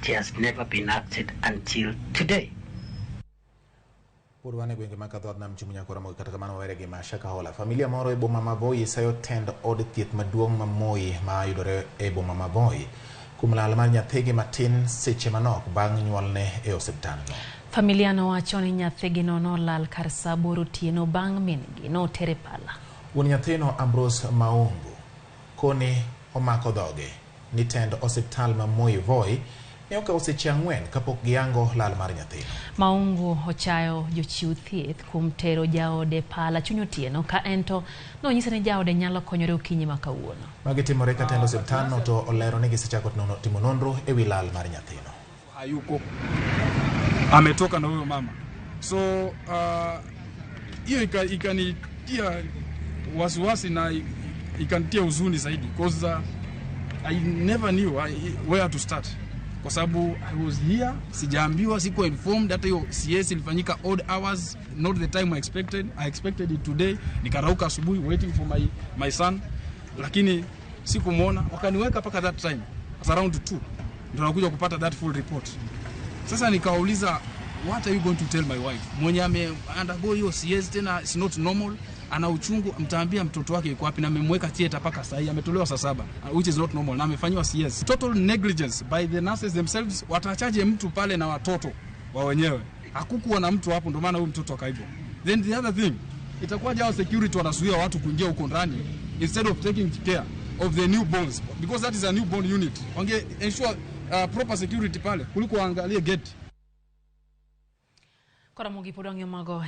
It has never been acted until today. Pod wan e gwenge ma kadho nam Chumo nyaka Ramogi kata kamano wawere gi Mashaka Hola. Familia moro e boma ma Voi sayo tend od thieth maduong' ma Moi ma yudore e boma ma Voi kuom lal mar nyathigi matin seche manok bang' nyuolne e osiptandno. Familia no wacho ni nyathigino nolal kar saa 8 otieno bang' min-gi notere pala. Wuon nyathino Ambrose Maungu koni omako dhoge ni tend osiptal ma Moi Voi ne okawo seche 4 kapok giyango lal mar nyathino. Maungu ochayo jochiw thieth kuom tero jaode pala chuny otieno ka ento nonyise ni jaode nyalo konyore okinyi ma kawuono. Magi timore ka tend osiptalno to olero ni gisechako timo nonro e wi lal mar nyathino. Hayuko, ametoka na huyo mama, so hiyo ikanitia wasiwasi na ikanitia huzuni zaidi because I never knew where to start kwa sababu I was here, sijaambiwa, sikuwa informed. Hata hiyo CS ilifanyika odd hours, not the time I expected. I expected it today. Nikarauka asubuhi waiting for my son, lakini sikumwona, wakaniweka mpaka that time, it's around 2 ndio nakuja kupata that full report. Sasa nikawauliza, "What are you going to tell my wife mwenye ame undergo hiyo CS? Tena it's not normal, ana uchungu, mtaambia mtoto wake yuko wapi?" Na amemweka theater mpaka saa hii, ametolewa saa 7, which is not normal, na amefanyiwa CS. Total negligence by the nurses themselves. Watachaje mtu pale na watoto wa wenyewe? Hakukuwa na mtu hapo, ndio maana huyu mtoto akaibwa. Then the other thing, itakuwaje hao security wanazuia watu kuingia huko ndani instead of taking care of the newborns, because that is a newborn unit? Wange ensure proper security pale kuliko waangalie gate. Kora mogi pod wang'iyo mago.